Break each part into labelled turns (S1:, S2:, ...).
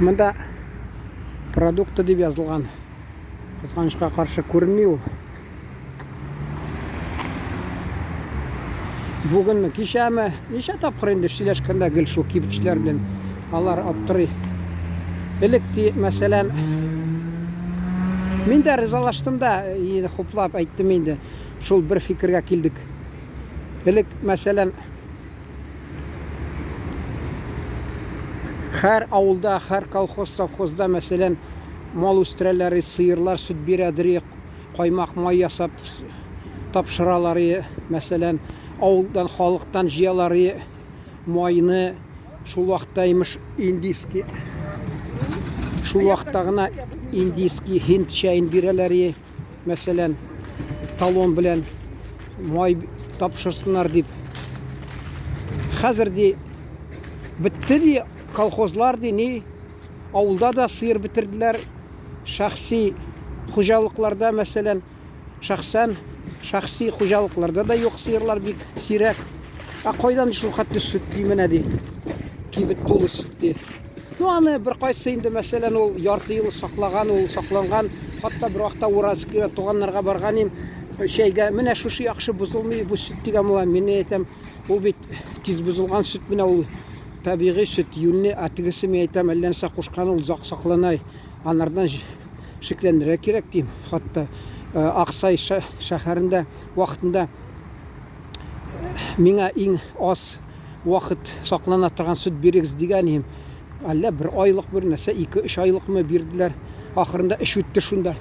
S1: Монда продукты дип язылган. Кызганычка каршы күренми ул. Бүгенме, кичәме, ничә тапкыр инде сөйләшкәндә гел шул кибетчеләр белән алар аптырый. Элек ди, мәсәлән, мин дә ризалаштым да, инде хуплап әйттем инде, шул бер фикергә килдек. Элек, мәсәлән, һәр авылда, һәр колхоз, совхозда, мәсәлән, мал үстерәләр, сыерлар сөт бирәдер, каймак май ясап тапшыралар, мәсәлән, авылдан, халыктан җыялар майны, шул вакытта имеш индийский, шул вакытта гына индийский һинд чәен бирәләр, мәсәлән, талон белән май тапшырсыннар дип. Хәзер ди бетте ди колхозлар ди, ни авылда да сыер бетерделәр, шәхси хуҗалыкларда, мәсәлән, шәхсән шәхси хуҗалыкларда да юк сыерлар бик сирәк. Ә кайдан шул хәтле сөт ди менә ди. Кибет тулы сөт ди. Ну, аны бер кайсы инде, мәсәлән, ул ярты ел саклаган, ул сакланган. Хатта бер вакытта Уральскига туганнарга барган идем, чәйгә. Менә шушы яхшы бозылмый бу сөт дигән була. Мин әйтәм, ул бит тиз бозылган сөт, менә ул табигый сөт, юньле, ә тегесе, мин әйтәм, әллә нәрсә кушкан, ул озак саклана. Анардан шикләнергә кирәк дим. Хатта Аксай шәһәрендә вакытында миңа иң аз вакыт саклана торган сөт бирегез дигән идем. Әллә бер айлык бер нәрсә, ике-өч айлыкмы бирделәр. Ахырында эш үтте шунда.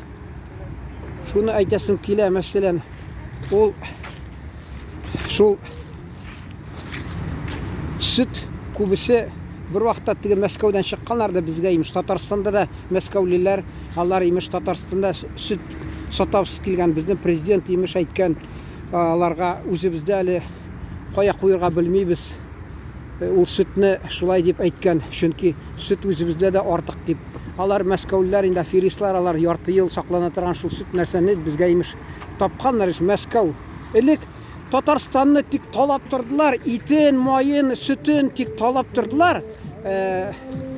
S1: Шуны әйтәсем килә, мәсәлән, ул шул сөт күбесе бер вакытта теге Мәскәүдән чыкканнар да безгә имеш Татарстанда да мәскәүлеләр, алар имеш Татарстанда сөт сатабыз килгән. Безнең президент имеш әйткән, аларга үзебездә әле кая куерга белмибез. Ул сөтне шулай дип әйткән, чөнки сөт үзебездә дә артык дип. Алар мәскәүлеләр инде аферистлар, алар ярты ел саклана торган шул сөт нәрсәне безгә имеш тапканнар ич Мәскәү. Элек Татарстанны тик талап тордылар, итен, маен, сөтен тик талап тордылар.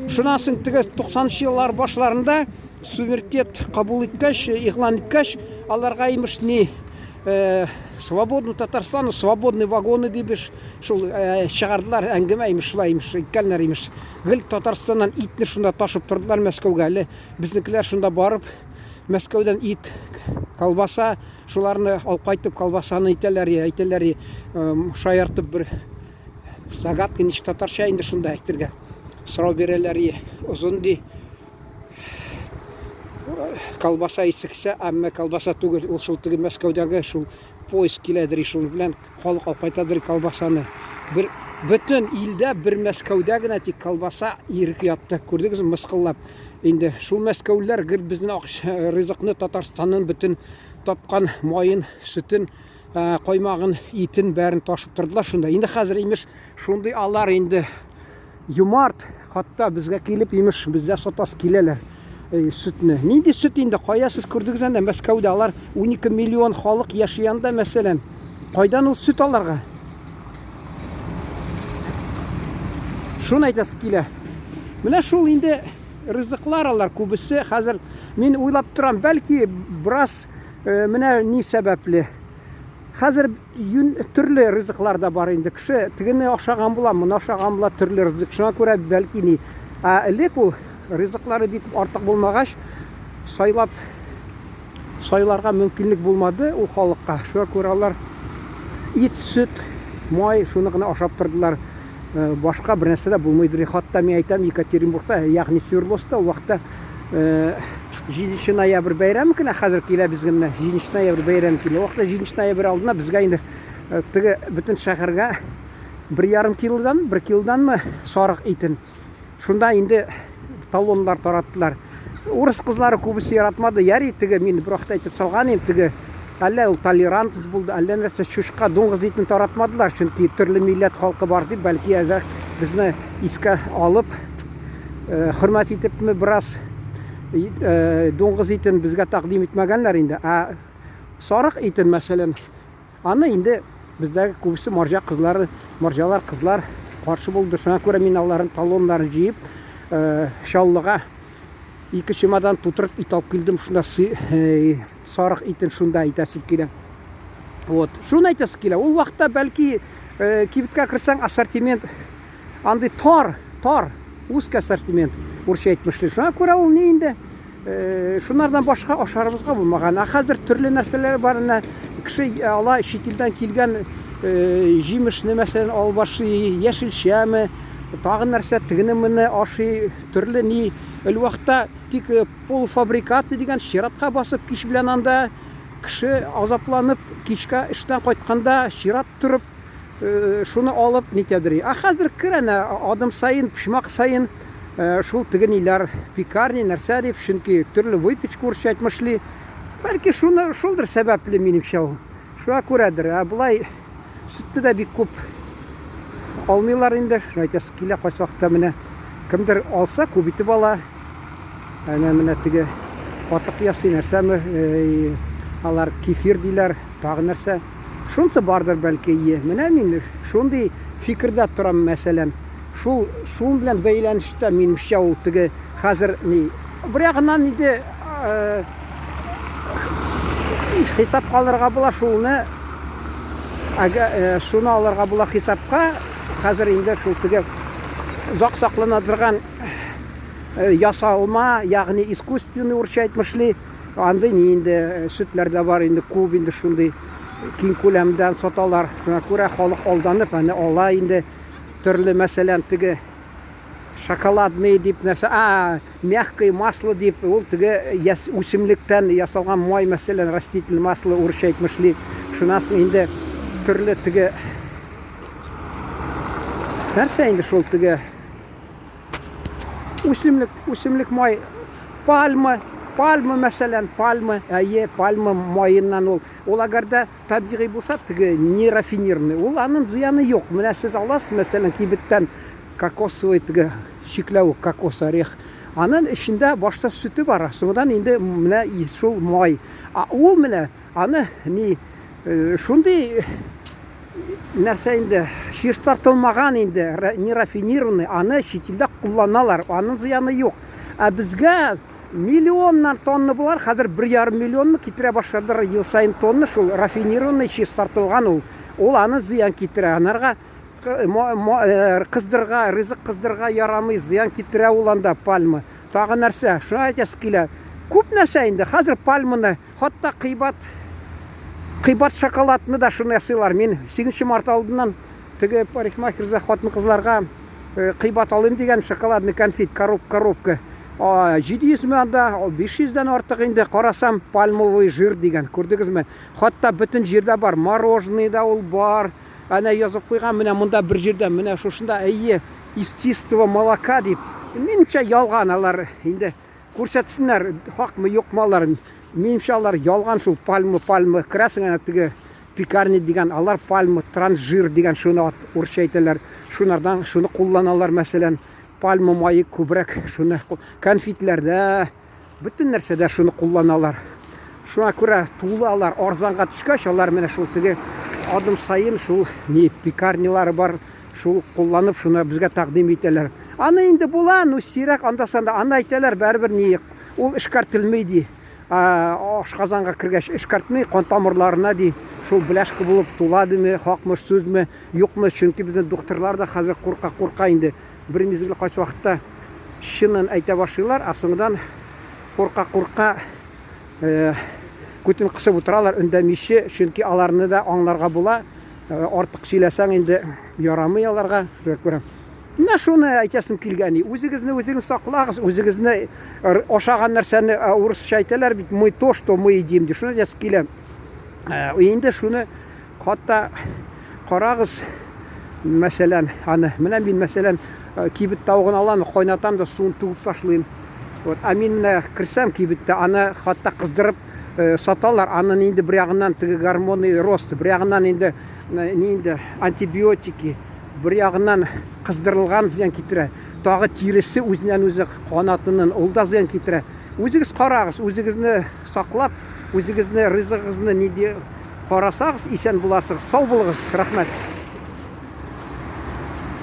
S1: Шуннан соң теге 90 еллар башларында суверенитет кабул иткәч, игълан иткәч, аларга имеш ни свободный Татарстан, свободный вагоны дип шул чыгардылар әңгәмә имеш шулай имеш әйткәннәр имеш. Гел Татарстаннан итне шунда ташып тордылар Мәскәүгә. Әле безнекеләр шунда барып Мәскәүдән ит, колбаса, шуларны алып кайтып колбасаны итәләр, әйтәләр, шаяртып бер загадка ничек татарча инде шунда әйтергә. Сорау бирәләр, озын ди. Колбаса исе килсә, әмма колбаса түгел, ул шул теге Мәскәүдәге шул поезд киләдер, шул белән халык алып кайтадыр колбасаны. Бер бөтен илдә бер Мәскәүдә генә тик колбаса ирек ятты. Күрдегезме, мыскыллап. Инде шул мәскәүлеләр гел безнең акча, ризыкны Татарстанның бөтен тапкан маен, сөтен, каймагын, итен бәрен ташып тордылар шунда. Инде хәзер имеш шундый алар инде юмарт, хатта безгә килеп имеш бездә сатасы киләләр сөтне. Нинди сөт инде? Кая сез күрдегез анда Мәскәүдә алар 12 миллион халык яши анда мәсәлән. Кайдан ул сөт аларга? Шуны әйтәсе килә. Менә шул инде ризыклар алар күбесе хәзер мин уйлап торам, бәлки бераз менә ни сәбәпле. Хәзер юн, төрле ризыклар да бар инде. Кеше тегене ашаган була, моны ашаган була, төрле ризык. Шуңа күрә бәлки ни. Ә элек ул ризыклары бик артык булмагач, сайлап сайларга мөмкинлек булмады ул халыкка. Шуңа күрә алар ит, сөт, май шуны гына ашап тордылар. Башка бер нәрсә дә булмыйдыр. Хатта мин әйтәм, Екатеринбургта, ягъни Свердловскта ул вакытта 7 ноябрь бәйрәме кенә хәзер килә безгә менә 7 ноябрь бәйрәме килә. Ул вакытта 7 ноябрь алдына безгә инде теге бөтен шәһәргә 1,5 килодан, 1 килоданмы сарык итен. Шунда инде талоннар тараттылар. Урыс кызлары күбесе яратмады. Яри теге мин бер вакытта әйтеп салган идем, теге әллә ул толерантность булды, әллә нәрсә чучка, дуңгыз итен таратмадылар, чөнки төрле милләт халкы бар дип, бәлки әзрәк безне искә алып, хөрмәт итепме бераз дуңгыз итен безгә тәкъдим итмәгәннәр инде. Ә сарык итен, мәсәлән, Аны инде бездәге күбесе марҗа кызлары, марҗалар, кызлар каршы булды. Шуңа күрә мин аларның талоннарын җыеп, Чаллыга ике чемодан тутырып ит алып килдем, шунда сарык итен шунда әйтәсем килә. Вот. Шуны әйтәсе килә. Ул вакытта бәлки кибеткә керсәң ассортимент андый тар, тар, узкий ассортимент, урысча әйтмешли. Шуңа күрә ул ни инде шунардан башка ашарыбызга булмаган. Ә хәзер төрле нәрсәләр бар. Менә кеше ала чит илдән килгән җимешне, мәсәлән, алып ашый, яшелчәме, тагын нәрсә, тегене моны ашый, төрле ни. Ул вакытта тик полуфабрикаты дигән чиратка басып кич белән анда кеше азапланып кичкә эштән кайтканда чират торып шуны алып нитәдер. Ә хәзер кер әнә адым саен, почмак саен шул теге ниләр, пекарня, нәрсә дип, чөнки төрле выпечка урысча әйтмешли. Бәлки шуны шулдыр сәбәпле минемчә ул. Шуңа күрәдер. Ә болай сөтне дә бик күп алмыйлар инде. Шуны әйтәсе килә, кайсы вакытта менә кемдер алса, күп итеп ала. Әнә менә теге катык ясый нәрсәме, алар кефир диләр, тагы нәрсә. Шунсы бардыр бәлки, ие. Менә мин шундый фикердә торам, мәсәлән. Шул шул белән бәйләнештә минемчә ул теге хәзер ни. Бер ягыннан инде хисапка алырга була шулны, шуны алырга була хисапка. Хәзер инде шул теге озак саклана торган ясалма, ягъни искусственный урысча әйтмешли, Андый ни инде сөтләр дә бар инде күп инде шундый киң күләмдән саталар. Шуңа күрә халык алданып аны ала инде төрле мәсәлән теге шоколадный дип нәрсә, а, мягкое масло дип, ул теге яс, үсемлектән ясалган май, мәсәлән, растительное масло урысча әйтмешли. Шуннан соң инде төрле теге нәрсә инде шул теге Үсемлек, үсемлек май, пальма, пальма мәсәлән, пальма, әйе, пальма маеннан ул. Ул әгәр дә табигый булса, теге не рафинированный, ул аның зыяны юк. Менә сез аласыз, мәсәлән, кибеттән кокосовый теге чикләвек, кокос орех. Аның эчендә башта сөте бар, соңдан инде менә шул май. А ул менә аны ни шундый нәрсә инде чистартылмаган инде, не рафинированный, аны чит илдә кулланалар, аның зыяны юк. Ә безгә миллионнан тонна болар, хәзер 1,5 миллионны китерә башладылар ел саен тонна шул рафинированный чистартылган ул. Ул аны зыян китерә. Анарга кыздырга, ризык кыздырга ярамый, зыян китерә ул анда пальма. Тагы нәрсә? Шуны әйтәсе килә. Күп нәрсә инде. Хәзер пальманы Хатта кыйбат кыйбат шоколадны да шуны ясыйлар. Мин 8 март алдыннан теге парикмахерда хатын-кызларга э, кыйбат алыйм дигән шоколадный конфет, коробка, коробка. 700 мең анда, 500 дән артык инде карасам, пальмовый жир дигән. Күрдегезме? Хатта бөтен җирдә бар. Мороженое да ул бар. Әнә язып куйган, менә монда бер җирдә, менә шушында, әйе, из чистого молока дип. Минемчә ялган алар инде. Күрсәтсеннәр, хакмы, юкмы алар. Минемчә, алар ялган шул пальма, пальма. Керәсең әнә теге пекарня дигән, алар пальма, трансжир дигән шуны урысча әйтәләр. Шунардан шуны кулланалар, мәсәлән, пальма мае күбрәк шуны конфетләрдә, бөтен нәрсәдә шуны кулланалар. Шуңа күрә тулы алар арзанга төшкәч, алар менә шул теге адым саен шул ни пекарнялары бар, Шул кулланып, шуны безгә тәкъдим итәләр. Аны инде була, ну сирәк анда-санда. Аны әйтәләр, бәребер ни, ул эшкәртелми ди. Ашказанга кергәч эшкәртми, кан тамырларына ди, шул бляшка булып тула диме, хакмы, сүзме, юкмы, чөнки безнең докторлар да хәзер курка-курка инде. Бер мизгел кайсы вакытта чынын әйтә башлыйлар, ә соңыннан курка-курка күтен кысып утыралар, үндәмиче, чөнки аларны да аңларга була. Артык сөйләсәң инде ярамый аларга. Шуңа күрә менә шуны әйтәсем килгән. Үзегезне үзегез саклагыз, үзегезне ашаган нәрсәне урысча әйтәләр бит, мы то, что мы едим, ди. Шуны әйтәсем килә. Инде шуны хатта карагыз, мәсәлән, аны. Менә мин, мәсәлән, кибет тавыгын алам, кайнатам да суын түгеп ташлыйм. Вот, ә мин менә керсәм кибеттә, аны хатта кыздырып саталар. Анын инде бер ягыннан теге гормонный рост, бер ягыннан инде ни инде антибиотики, бер ягыннан кыздырылган зыян китерә. Тагы тиресе үзеннән үзе канатыннан ул да зыян китерә. Үзегез карагыз, үзегезне саклап, үзегезне ризыгыгызны нинди карасагыз, исән буласыгыз. Сау булыгыз, рәхмәт.